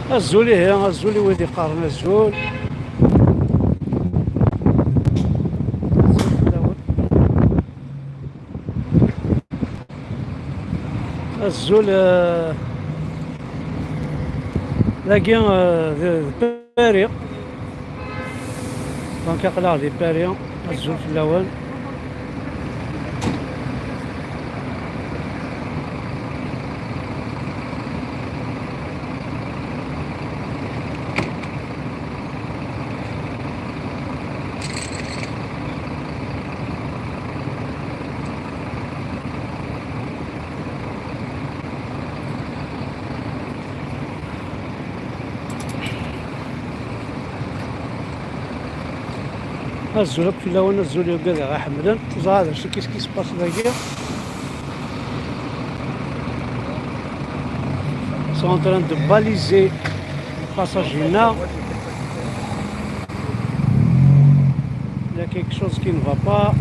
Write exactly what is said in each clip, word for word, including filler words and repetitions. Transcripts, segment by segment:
Azul, ihi, azul i wid iqqaren azul. Azul fell-awen. Azul, eh, dagi, eh, d, d Paris. Donc, aql-aɣ di Paris. Azul fell-awen. Azul akk fell-awen, azul i ugad aɣ-iḥemmlen. Ẓer d acu, qu'est-ce qui se passe dagi. Ils sont en train de baliser le passage هنا. Il y a quelque chose qui ne va pas.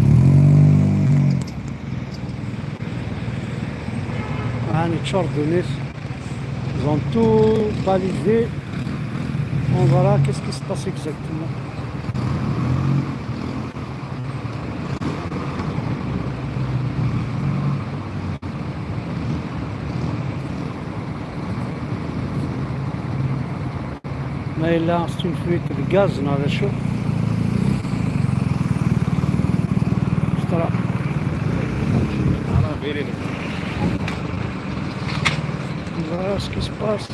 عاني تشور دونيس. Ils ont tout balisé. On verra qu'est-ce qui se passe exactement. Ma yella c'est une fuite de gaz neɣ d acu? Extra. Voilà ce qui se passe.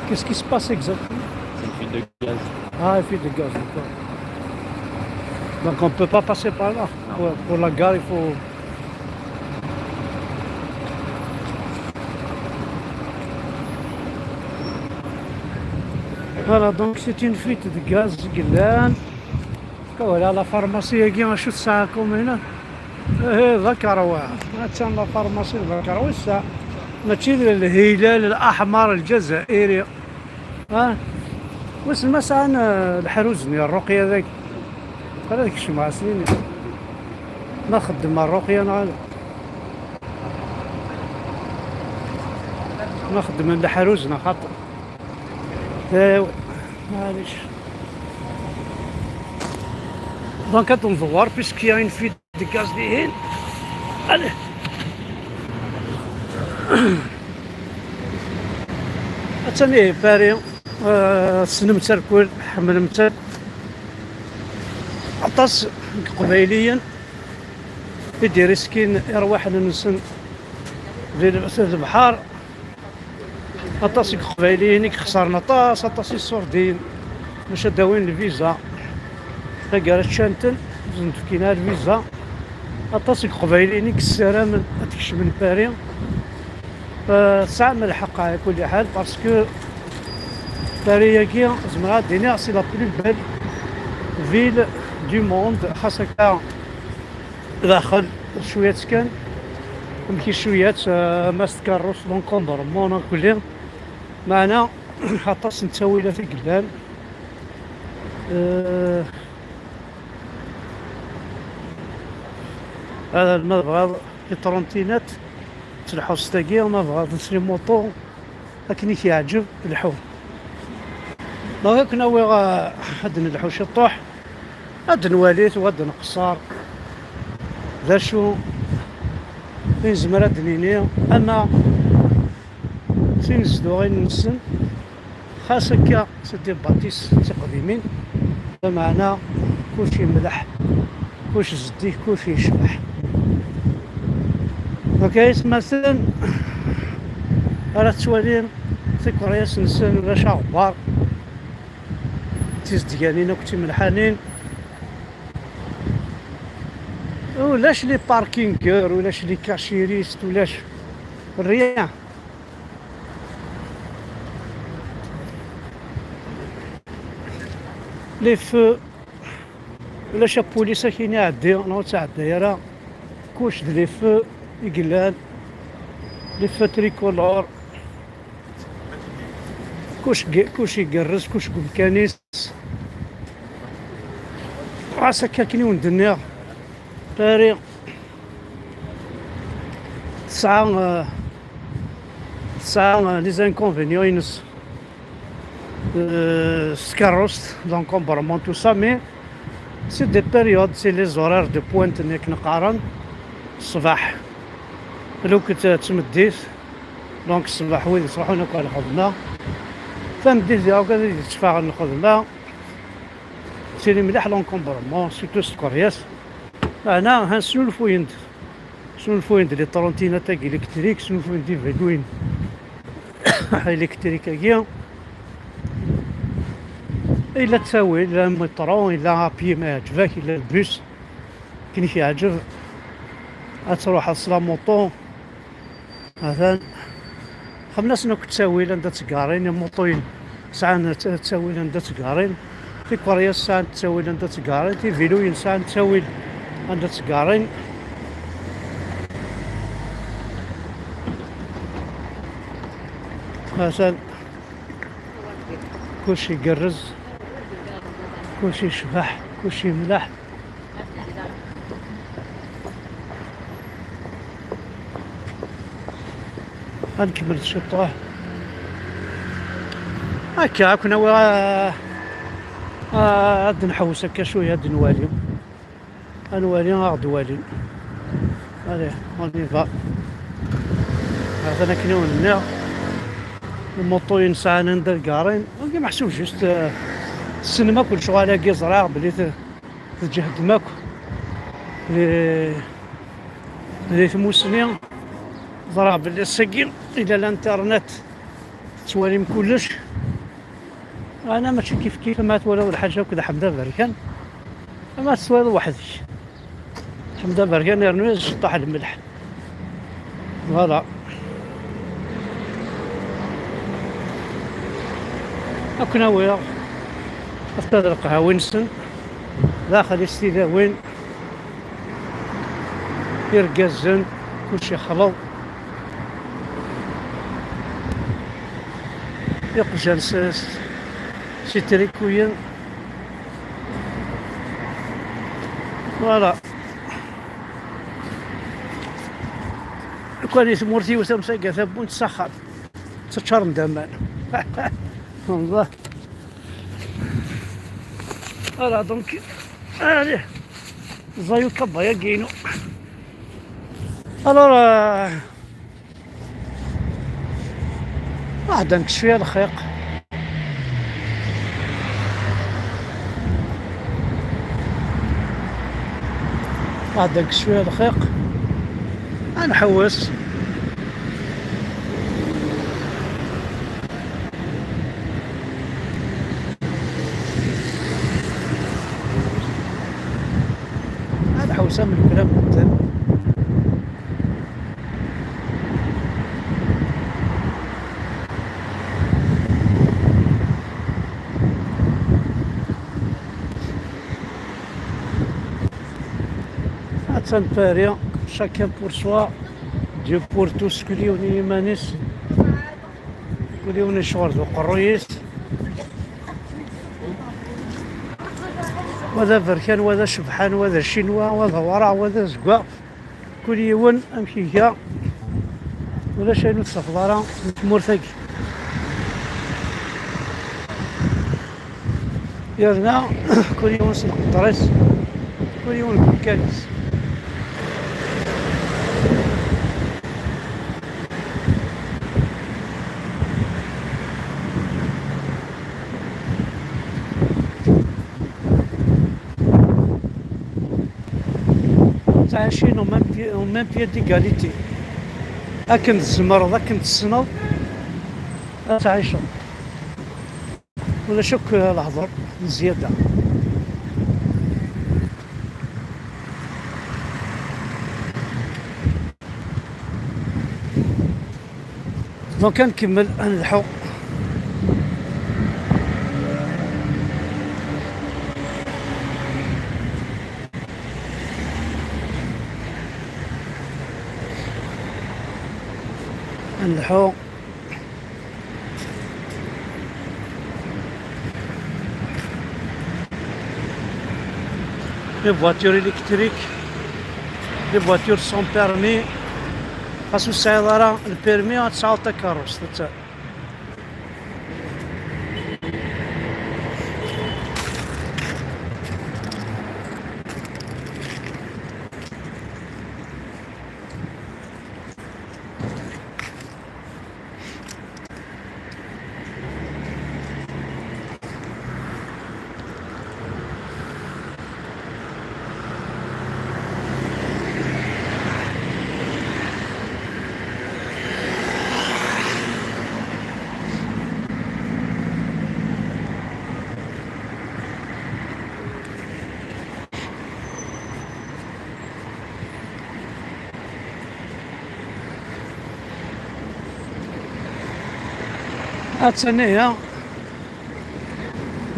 Qu'est-ce qui se passe exactement? C'est une fuite de gaz. Ah, une fuite de gaz, d'accord. Donc on ne peut pas passer par là. Non. Pour, pour la gare, il faut... Voilà, donc c'est une fuite de gaz i yellan. Voilà, la pharmacie-agi, acu tesɛa comme هنا? Ihi, d akerwa. Attan la pharmacie d akerwa, ass-a. Mačči d الهلال الأحمر الجزائري. Ha? Wissen ma sɛan, eh, leḥruz-nni, rruqya dagi. Qal ad kecmeɣ snin. Ma xeddem rruqya neɣ ala. Ma xeddmen leḥruz neɣ xaṭi. Ew, معليش. Donc, ad nẓewwer, puisqu'il y a une fuite de gaz dihin. Allez. Attan ihi Paris, eh, tessnem-tt irkul, tḥemmlem-tt. Aṭas n Iqbayliyen i d-iriskin irwaḥen-nsen di le-, di lebḥer. Aṭas n Iqbayliyen i ixesren aṭas, aṭas iṣurdiyen bac ad d-awin lviza. Taggara ččan-ten, ur sen-d-fkin ara lviza. Aṭas n Iqbayliyen i yessaramen ad kecmen Paris. Eh, tesɛam lḥeqq, ɛla kulli ḥal, parce que Paris-agi, zemreɣ ad d-iniɣ, c'est la plus belle ville du monde, xas akka daxel cwiya-tt kan, amek i cwiya-tt, eh, ma s tkerrust, l'encombrement, akk-, meɛna aṭas n ttawilat i yellan. Eh, hada ma tebɣiḍ i tṛuntinat, telḥu s tagi, ma tebɣiḍ s les motos, akken i k-yeɛǧeb, lḥu. Donc, ad ken-awiɣ, eh, ad nelḥu ciṭuḥ, ad nwali, ad nqeṣṣer d acu i nezmer ad d-nini, ama tinezduɣin-nsen, xas akka c'est des bâtisses d tiqdimin, lameɛna kullec yemleḥ, kullec zeddig, kullec yecbeḥ. Donc, aytmaten, ara tettwalim, tikeryas-nsen, ulac aɣebbar. D tizedganin akk d timelḥanin. Ulac les parkingeurs, ulac les cachiristes, ulac rien. Les feux, ulac apulis akin iɛeddi, neɣ ur ttɛedday ara. Kuc d les feux i yellan, les feux tricolores. Kuc ge-, kuc igerrez, kuc deg umkan-is. Ɣas akka akken i wen-d-nniɣ, Paris tesɛa, eh, tesɛa, eh, les inconvénients-ines. Euh, s tkeṛṛust, l'encombrement, tout ça, mais c'est des périodes, c'est les horaires de pointe, nekk neqqaren ṣṣbeḥ, lukk d tmeddit, donc ṣṣbeḥ wid yettruḥun akk ar lxedma, tameddit diɣ akk ad yetteffeɣ lxedma, tili mliḥ l'encombrement, surtout s tkeryas, meɛna han snulfuyen-d. Snulfuyen-d les trottinettes-agi électriques, snulfuyen-d iviluyen électriques-agi. Illa ttawil, illa métro, illa à pied ma yeɛǧeb-ak, illa le bus, akken i k-yeɛǧeb. Ad truḥeḍ s la moto. Atan. Xemmen-asen akk ttawil anda ttgarin, imuṭuyen sɛan tt-, ttawil anda ttgarin, tikeryas sɛan ttawil anda ttgarin, tiviluyin sɛan ttawil anda ttgarin. Atan kullec igerrez, kullec yecbeḥ, kullec yemleḥ. Ad nkemmel ciṭuḥ. Akka, ad ken-awiɣ, ah, ah, ad nḥewwes akka cwiya, ad nwali. Ad nwali, ad ɣ-d-walin. Allez, on y va. Atan akken i wen-nniɣ. Imuṭuyen sɛan anda garin. Wagi meḥsub juste, euh, tessnem akk lecɣal-agi, ẓriɣ belli t-, tǧehdem akk di, di tmusni. Ẓriɣ belli ass-agi ila l'internet, tettwalim kullec. Ana mačči kif kif ma twalaḍ lḥaǧa akked Ḥmed Aberkan, ama tettwaliḍ weḥd-k. Ḥmed Aberkan yernu iceṭṭaḥ lmelḥ. Voilà. Ad ken-awiɣ. Afta d lqehwi-nsen. Daxel-is tilawin. Irgazen, kullec yexleḍ. Iqjan s, s, s itrikuyen. Voilà. Lukan i tmurt-iw tamsagga tabunt s axxam. Ttaččaren d aman. Wallah. Voilà, donc, allez. Ẓẓay ukabayagi-inu. Alors, euh, واحد نكشف فيها الخيق. واحد نكشف فيها الخيق. نحوس. نحوس من الكلام. Attan Paris, chacun pour soi, Dieu pour tous, kul yiwen i yiman-is, kul yiwen icɣel d uqerruy-is. Wa d aberkan, wa d acebḥan, wa d acinwa, wa d awraɣ, wa d azeggaɣ. Kul yiwen amek iga, ulac ayen ur tessafeḍ ara di tmurt-agi. Yerna kul yiwen s lqedr-is, kul yiwen deg umkan-is. Ttɛicin au même pied, au même pied d'égalité. Akken tzemreḍ, akken tessneḍ, ad tɛiceḍ. Ulac akk lehdur n zzyada. Donc ad nkemmel ad nelḥu. Ad nelḥu. Les voitures électriques, les voitures sans permis. Xas ur tesɛiḍ ara lpirmi, ad tesɛuḍ takeṛṛust. Attan ihi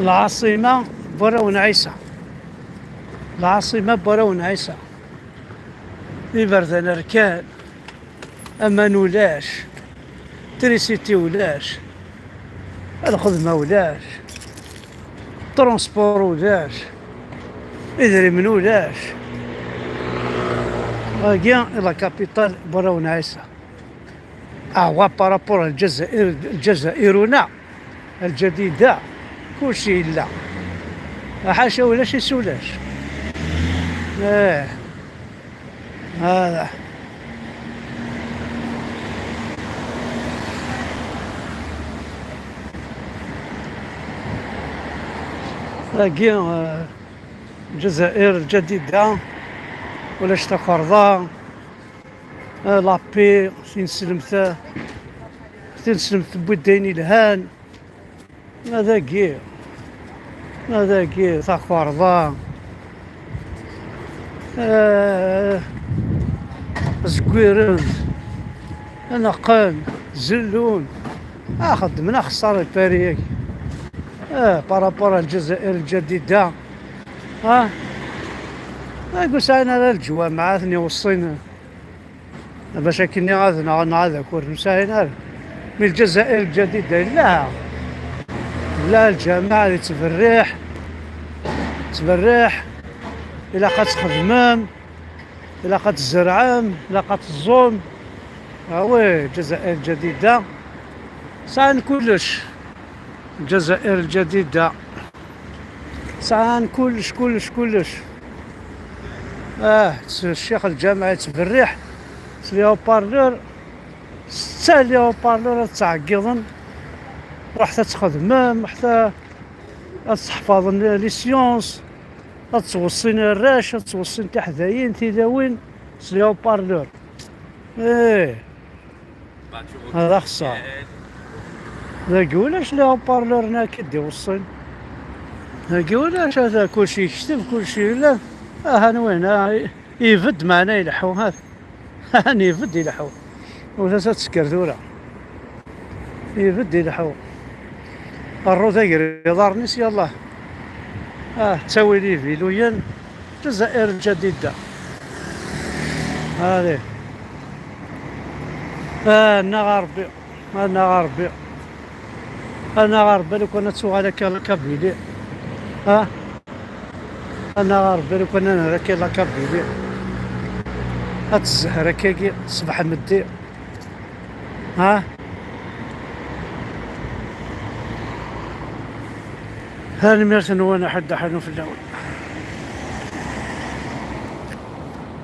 lɛaṣima n warraw n Ɛisa. Lɛaṣima n warraw n Ɛisa. Iberdan rkan, aman ulac, trisiti ulac, lxedma ulac, transport ulac, idrimen ulac. Wagi i la capitale n warraw n Ɛisa. Awa par rapport à Ljazair, Ljazairuna, Lǧadida, kulci yella. Ḥaca ulac is ulac. Eh, هذا. Dagi, eh, Ljazair, Lǧadida, ulac takerḍa, eh, la paix, tineslemt, tineslemt tewwi-d ayen ilhan. Adagi, adagi, takerḍa, eh, zegwiren, neqqen, zellun. Ah, xeddmen axeṣṣar Lpari-agi. Eh, par rapport à Ljazair Lǧadida. Ah, ur sɛin ara leǧwameɛ ad ten-iweṣṣin. Bac akken ad nɣen ad akur ur sɛin ara. Mi Lǧazair Lǧadida yella, yella lǧameɛ yettberriḥ, yettberriḥ, ilaq ad txedmem, ilaq ad tzerɛem, ilaq ad teẓẓum. Awi, Lǧazair Lǧadida sɛan kullec. Lǧazair Lǧadida sɛan kullec, kullec, kullec. Ah, ccix lǧameɛ yettberriḥ s les haut-parleurs, setta les haut-parleurs ad ttɛeggiḍen, ruḥet ad txedmem, ruḥet ad tesseḥfaḍen les sciences, ad ttweṣṣin arrac, ad ttweṣṣin tiḥdayin, tilawin, s les haut-parleurs. Ih. Hada axeṣṣar. Dagi ulac les haut-parleurs-nni akka i d-iweṣṣin. Dagi ulac, ata kulci yekteb, kulci yella. Aha, n win, ah, ibedd meɛna ileḥḥu, ha. Aha, ibedd ileḥḥu. Wwet-as ad tesker tura. Ibedd ileḥḥu. Rru tagri iḍarren-is, yallah. Ah, ttawin ibiluyen. Ljazair Lǧadida. Allez. Ah, annaɣ a Ṛebbi. Annaɣ a Ṛebbi. Annaɣ a Ṛebbi, lukan ad tuɣal akka la Kabylie. Ah? Annaɣ a Ṛebbi, lukan ad nerr akka la Kabylie. Ad tezher akkagi, ṣṣbeḥ meddi. Ha? Tanemmirt-nwen, aḥuddu ḥanun fell-awen.